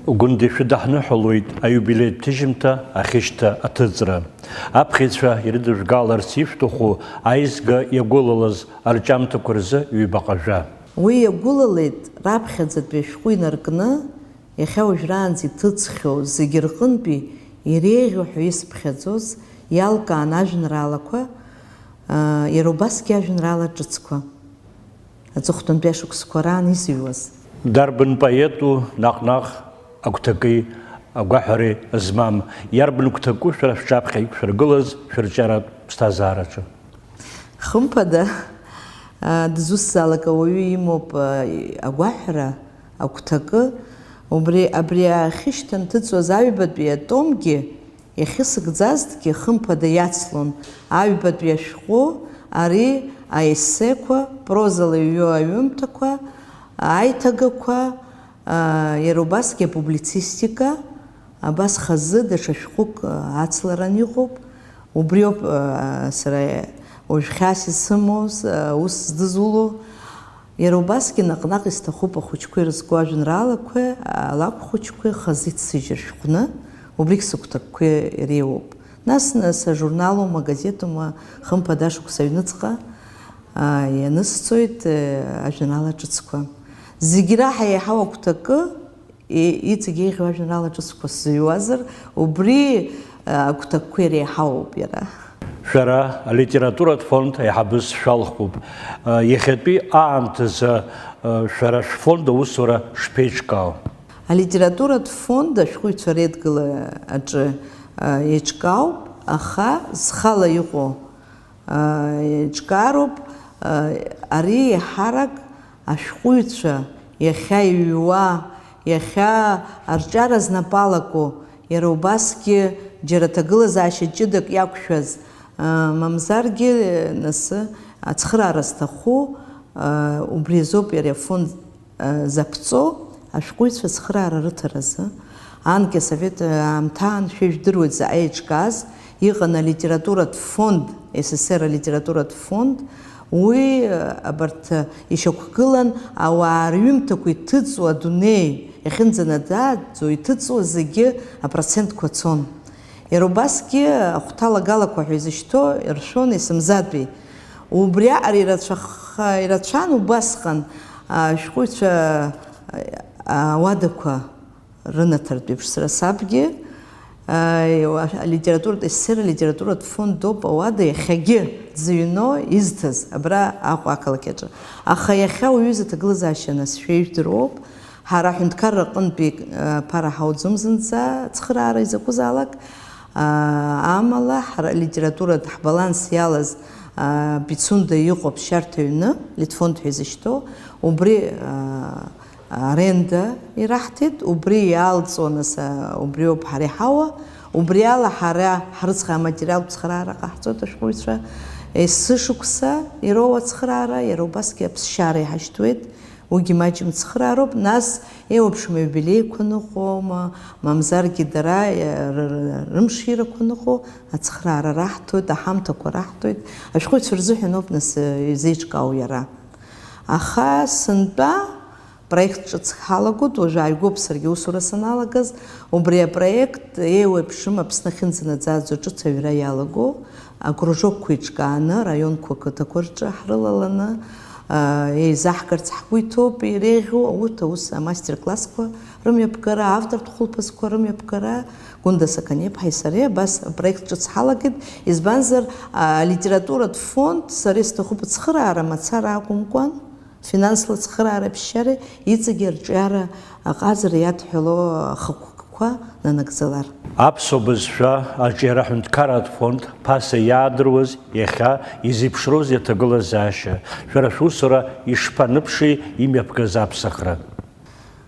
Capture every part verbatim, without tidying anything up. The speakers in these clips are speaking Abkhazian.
Гәында ишәыдаҳныҳәалоит аиубилеитә ҭыжьымҭа ахьышьҭа аҭыҵра. Аԥхьаҩцәа ирыдыжәгаларц ишәҭаху аизга иагәылалаз арҿиамҭақәа рзы ҩбаҟа жәа. Уи иагәылалеит раԥхьаӡатәи ашәҟәы инаркны, иахьа уажәраанӡа иҭыҵхьоу зегьы рҟынтәи иреиӷьу ҳәа исԥхьаӡоз, иалкаан ажәеинраалақәа, аа, иара убасгьы ажәеинраала ҿыцқәа. Аҵыхәтәантәи ашықәсқәа раан изыҩуаз. Дарбан поету наҟ-наҟ агәҭаки агәаҳәареи змам, иарбан гәҭаку шәара шәҿаԥхьа иқәшәыргылаз шәырҿиаратә ԥсҭазаараҿы? Хымԥада, а, дызусҭазаалак ауаҩы имоуп, а, агәаҳәара, агәҭакы. Убри, абри ахьышьҭанҭыҵуаз аҩбатәи атомгьы иахьысыгӡазҭгьы хымԥада иацлон аҩбатәи ашәҟәы, ари аессеқәа, прозала иҩу аҩымҭақәа, аиҭагақәа, аа, иара убасгьы апублицистика, абас хазы даҽа шәҟәык, аа, ацларан иҟоуп. Убриоуп, аа, сара уажә хьаас исымоу, с-, аа, ус здызуло. Иара убасгьы наҟ-наҟ исҭахуп ахәыҷқәа ирызку ажәеинраалақәеи алакә хәыҷқәеи хазы иццыжьыр шәҟәны, убригь сыгәҭакқәа иреиуоуп. Нас-нас ажурналума, агазетума, хымԥада ашықәс аҩныҵҟа, аа, ианысҵоит, э, ажәеинраала ҿыцқәа. Зегь раҳа еиҳау агәҭакы, и-, иҵегь еиӷьу ажәеинраала ҿыцқәа сзыҩуазар, убри, э, агәҭакқәа иреиҳауоуп иара. Шәара алитературатә фонд аиҳабыс шәалхуп. Иахьатәи аамҭазы шәара шәфонд аусура шԥеиҿкаау? Алитературатә фонд ашәҟәыҩҩцәа реидгыла аҿы еиҿкаауп, аха зхала иҟоу еиҿкаароуп. Ари еиҳарак ашәҟәыҩҩцәа иахьа иҩуа, иахьа арҿиара знапы алаку, иара убасгьы џьара ҭагылазаашьа ҷыдак иақәшәаз, мамзаргьы, нас, ацхыраара зҭаху, убри азоуп иара афонд заԥҵоу, ашәҟәыҩҩцәа ацхыраара рыҭаразы. Анкьа асовет аамҭаан, шәа ижәдыруеит заҟа еиҿкааз, иҟан алитературатә фонд, С С С Р алитературатә фонд, уи, абарҭ ишьақәгылан ауаа рҩымҭақәа иҭыҵуа адунеи иахьынӡанаӡааӡо иҭыҵуа зегьы апроцентқәа цон. Иара убасгьы ахәҭалагалақәа ҳәа изышьҭоу иршәон есымзатәи. Убриаҟара ирацәаха-, ирацәан убасҟан ашәҟәыҩҩцәа ауадақәа рынаҭартә еиԥш сара сабгьы, алитературатә, С С С Р алитературатә фонд ауп ауада иахьагьы дзыҩноу, изҭаз абра Аҟәа ақалақь аҿы. Аха иахьа уаҩы изы аҭагылазаашьа анацәшәа ижәдыруоуп. Ҳара аҳәынҭқарра аҟынтәи, а, ԥара ҳауӡом зынӡа, ацхыраара изакәызаалак. А, амала ҳара алитературатә ҳбаланс иалаз, а, Пицунда иҟоуп шьарҭа ҩны, Литфонд ҳәа изышьҭоу, убри, а, аренда ираҳҭеит, убри иаалҵуа, нас, а, убриоуп ҳара иҳауа, убри ала ҳара ҳрыцҳа аматериалтә цхыраара ҟаҳҵоит ашәҟәыҩҩцәа, есышықәса ироуа ацхыраара, иара убасгьы аԥсшьара иҳашьҭуеит. Уигьы маҷым цхыраароуп, нас еиуеиԥшым аиубилеиқәа ныҟәома, мамзаргьы дара, э, р-, р-, рымширақәа ныҟәо ацхыраара раҳҭоит, аҳамҭақәа раҳҭоит. Ашәҟәыҩҩцәа рзыҳәан ауп, нас, э, изеиҿкаау иара. Аха сынтәа проект ҿыц ҳалагоит, уажә ааигәоуп саргьы аусура саналагаз, убри апроект еиуеиԥшым Аԥсны ахьынӡанаӡааӡо ҿыц аҩра иалаго, акружокқәа еиҿкааны, араионқәа, ақыҭақәа рҿы ҳрылаланы, аа, еизаҳгарц ҳгәы иҭоуп, иреиӷьу, урҭ аус, амастер-классқәа рымҩаԥгара, автортә хәылԥазқәа рымҩаԥгара, Гәында Сақаниаԥҳаи сареи абас апроект ҿыц ҳалагеит, избанзар, алитературатә фонд, сара исҭахуп ацхыраара мацара акәымкәан, финансла ацхыраара аԥсшьара, иҵегьы арҿиара аҟазара иадҳәало ахықәкқәа нанагӡалар. Аԥсуа бызшәа аҿиара ҳәынҭқарратә фонд ԥаса иаадыруаз иахьа изеиԥшроузеи аҭагылазаашьа? Шәара шәусура ишԥаныԥши имҩаԥгаз аԥсахра?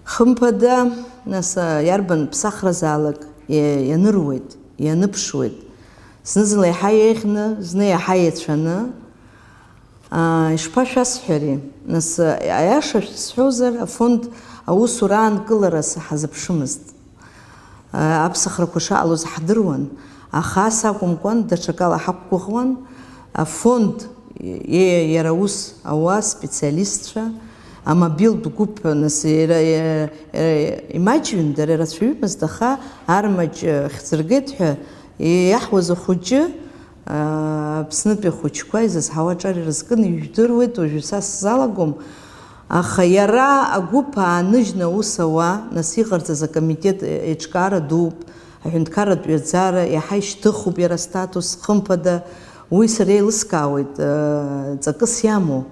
Хымԥада, нас, иарбан ԥсахразаалак иа-, ианыруеит, ианыԥшуеит. Зны-зынла иаҳа еиӷьны, зны иаҳа еицәаны, Аа, ишԥашәасҳәари? Нас, аиаша шәсҳәозар, афонд аусура аанкылара саҳазыԥшымызт. Аа, аԥсахрақәа шаҟалоз ҳдыруан, аха ас акәымкәан, даҽакала ҳақәгәыӷуан. Афонд, е-, иара аус ауа, специалистцәа, амобилтә гәыԥ ҳәа, нас, иара, э, э, имаҷҩын, дара ирацәаҩымызт, аха армаҷ, э, хьӡыргеит ҳәа иаҳуаз ахәыҷы, аа, Аԥснытәи ахәыҷқәа изызҳауа аҿар ирызкын, ижәдыруеит, уажәы са сзалагом, аха иара агәыԥ ааныжьны аус ауа, нас иҟарҵаз акомитет еиҿкаара дууп, аҳәынҭқарратә ҩаӡара иаҳа ишьҭыхуп иара астатус, хымԥада, уи сара еилыскаауеит, э, ҵакыс иамоу.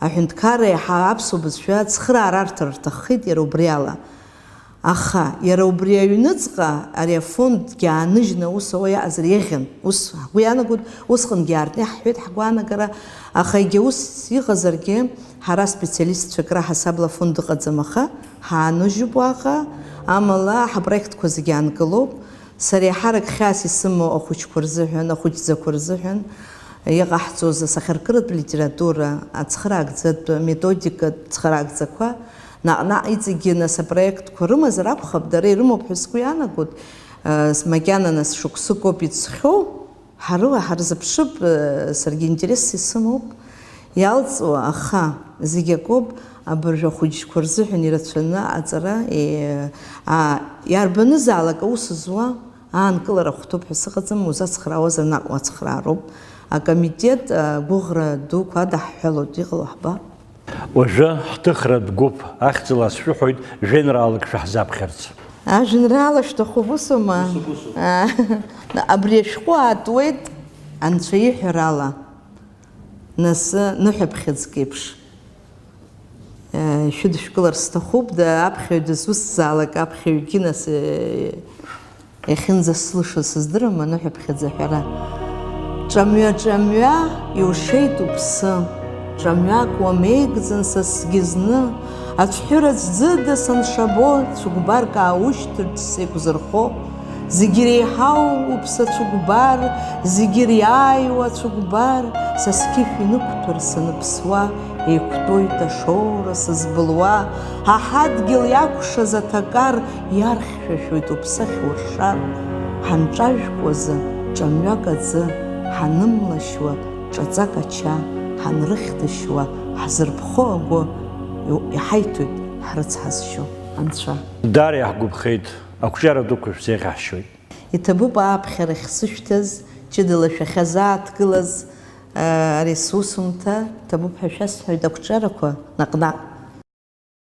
Аҳәынҭқарра иаҳа аԥсуа бызшәа ацхыраара арҭар рҭаххеит иара убри ала. Аха иара убри аҩныҵҟа ари афондгьы ааныжьны аус ауа иаҟазар еиӷьын. Ус ҳгәы иаанагоит, усҟангьы аартны иаҳҳәеит ҳгәаанагара, аха егьа ус иҟазаргьы, ҳара специалистцәак раҳасабала афонд ыҟаӡам, аха ҳааныжьуп уаҟа, амала ҳапроектқәа зегьы аанкылоуп. Сара еиҳарак хьаас исымоу ахәыҷқәа рзыҳәан, ахәыҷӡақәа рзыҳәан иҟаҳҵоз асахьаркыратә литература, ацхыраагӡатә методикатә цхыраагӡақәа, наҟ-наҟ иҵегьы нас апроектқәа рымазар акәхап, дара ирымоуп ҳәа сгәы иаанагоит, э, макьана нас шықәсык ауп иҵхьоу, ҳарыла ҳарзыԥшып, э, саргьы интересс исымоуп. Иалҵуа, аха зегь акоуп, абыржә ахәыҷқәа рзыҳәан ирацәаны аҵара, е, а, иарбанызаалак аус зуа аанкылара ахәҭоуп ҳәа сыҟаӡам, узацхраауазар наҟ уацхраароуп. Акомитет, а, гәыӷра дуқәа адаҳҳәалоит, иҟало ҳба. Уажәы ҳҭыхратә гәыԥ ахьӡала сшәыҳәоит, жәеинраалак шәаҳзаԥхьарц. Ажәеинраала шәҭахуп, усума? Усуп, усуп. А, абри ашәҟәы аатуеит, анцәа иҳәарала. Нас, ныҳәаԥхьыӡк еиԥш, э, шәыдышәкылар сҭахуп, да, аԥхьаҩ дызусҭзаалак аԥхьаҩгьы, нас, э, иахьынӡасылшоз сыздырам, аныҳәаԥхьыӡ аҳәара. Ҿамҩа-ҿамҩа иушеит уԥсы, ҿамҩак уамеигӡан са сгьы зны, ацәҳәыра ӡыда саншабо, цәыкәбарк ааушьҭырц сеиқәзырхо, зегь иреиҳау уԥсы ацәыкәбар, зегь ириааиуа ацәыкәбар, са сқьышә инықәҭәар саныԥсуа, еиқәтәоит ашоура сызбылуа, ҳа ҳадгьыл иакәшаз аҭакар иархьшәашәоит уԥсы ахьуршар, ҳанҿажәкуазы ҿамҩак аӡы, ҳанымлашьуа ҿаҵак ача, ҳанрыхьҭышьуа ҳзырԥхо агәы иҳаиҭоит ҳрыцҳазшьо Анцәа. Даара иаҳгәаԥхеит, ақәҿиара дуқәа шәзеиӷьаҳшьоит. Иҭабуп ааԥхьарахь сышәҭаз, ҷыдала шәахьазааҭгылаз, аа, ари сусумҭа, ҭабуп ҳәа шәасҳәоит ақәҿиарақәа наҟ-наҟ.